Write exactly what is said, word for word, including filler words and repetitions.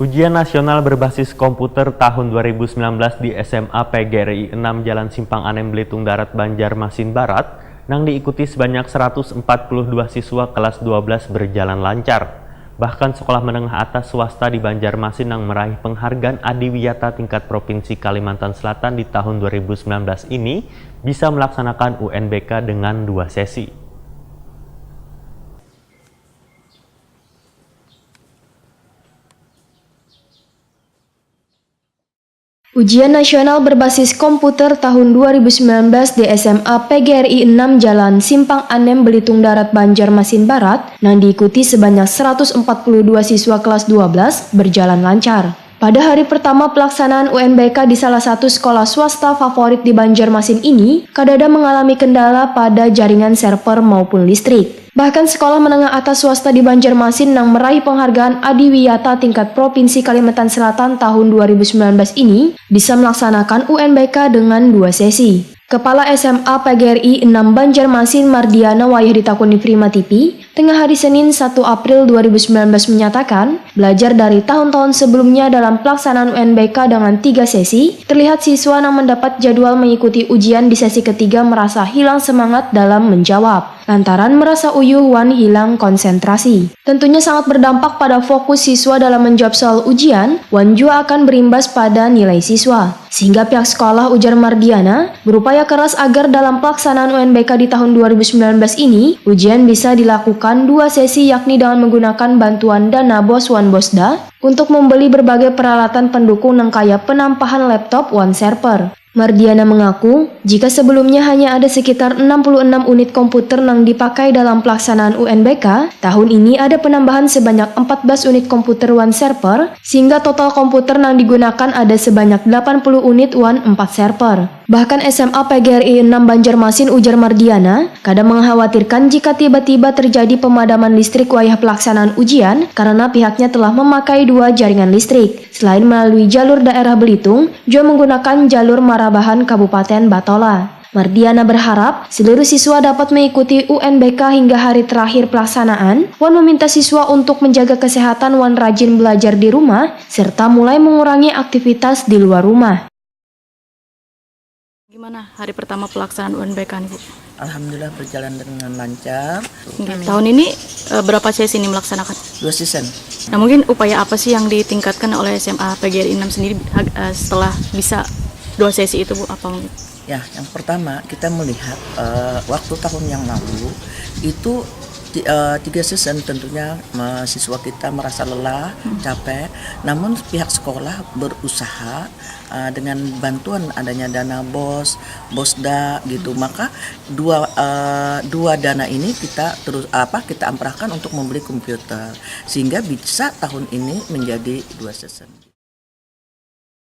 Ujian nasional berbasis komputer tahun dua ribu sembilan belas di S M A P G R I enam Jalan Simpang Anem Belitung Darat Banjarmasin Barat nang diikuti sebanyak seratus empat puluh dua siswa kelas dua belas berjalan lancar. Bahkan sekolah menengah atas swasta di Banjarmasin nang meraih penghargaan Adiwiyata tingkat Provinsi Kalimantan Selatan di tahun dua ribu sembilan belas ini bisa melaksanakan U N B K dengan dua sesi. Ujian nasional berbasis komputer tahun dua ribu sembilan belas di S M A P G R I enam Jalan Simpang Anem Belitung Darat Banjarmasin Barat nang diikuti sebanyak seratus empat puluh dua siswa kelas dua belas berjalan lancar. Pada hari pertama pelaksanaan U N B K di salah satu sekolah swasta favorit di Banjarmasin ini, kadada mengalami kendala pada jaringan server maupun listrik. Bahkan sekolah menengah atas swasta di Banjarmasin nang meraih penghargaan Adiwiyata tingkat Provinsi Kalimantan Selatan tahun dua ribu sembilan belas ini bisa melaksanakan U N B K dengan dua sesi. Kepala S M A P G R I enam Banjarmasin Mardiana wayah ditakuni Prima T V, tengah hari Senin satu April dua ribu sembilan belas menyatakan, belajar dari tahun-tahun sebelumnya dalam pelaksanaan U N B K dengan tiga sesi, terlihat siswa nang mendapat jadwal mengikuti ujian di sesi ketiga merasa hilang semangat dalam menjawab, lantaran merasa uyuh wan hilang konsentrasi. Tentunya sangat berdampak pada fokus siswa dalam menjawab soal ujian, wan jua akan berimbas pada nilai siswa. Sehingga pihak sekolah, ujar Mardiana, berupaya keras agar dalam pelaksanaan U N B K di tahun dua ribu sembilan belas ini, ujian bisa dilakukan dua sesi, yakni dengan menggunakan bantuan dana bos wan bosda untuk membeli berbagai peralatan pendukung nang kaya penampahan laptop wan server. Mardiana mengaku, jika sebelumnya hanya ada sekitar enam puluh enam unit komputer nang dipakai dalam pelaksanaan U N B K, tahun ini ada penambahan sebanyak empat belas unit komputer wan server, sehingga total komputer nang digunakan ada sebanyak delapan puluh unit wan empat server. Bahkan S M A P G R I enam Banjarmasin, ujar Mardiana, kada mengkhawatirkan jika tiba-tiba terjadi pemadaman listrik wayah pelaksanaan ujian karena pihaknya telah memakai dua jaringan listrik. Selain melalui jalur daerah Belitung, jua menggunakan jalur Marabahan Kabupaten Batola. Mardiana berharap seluruh siswa dapat mengikuti U N B K hingga hari terakhir pelaksanaan, wan meminta siswa untuk menjaga kesehatan wan rajin belajar di rumah, serta mulai mengurangi aktivitas di luar rumah. Gimana hari pertama pelaksanaan U N B K nih, Bu? Alhamdulillah, berjalan dengan lancar. Oke, amin. Tahun ini, eh, berapa sesi ini melaksanakan? Dua season. Nah, mungkin upaya apa sih yang ditingkatkan oleh S M A P G R I enam sendiri, eh, setelah bisa dua sesi itu, Bu? Apa mungkin? Ya, yang pertama, kita melihat, eh, waktu tahun yang lalu itu ti-, eh, tiga season, tentunya, eh, siswa kita merasa lelah, hmm, capek. Namun pihak sekolah berusaha, eh, dengan bantuan adanya dana bos, bosda gitu, maka dua, eh, dua dana ini kita terus, apa, kita amparahkan untuk membeli komputer, sehingga bisa tahun ini menjadi dua season.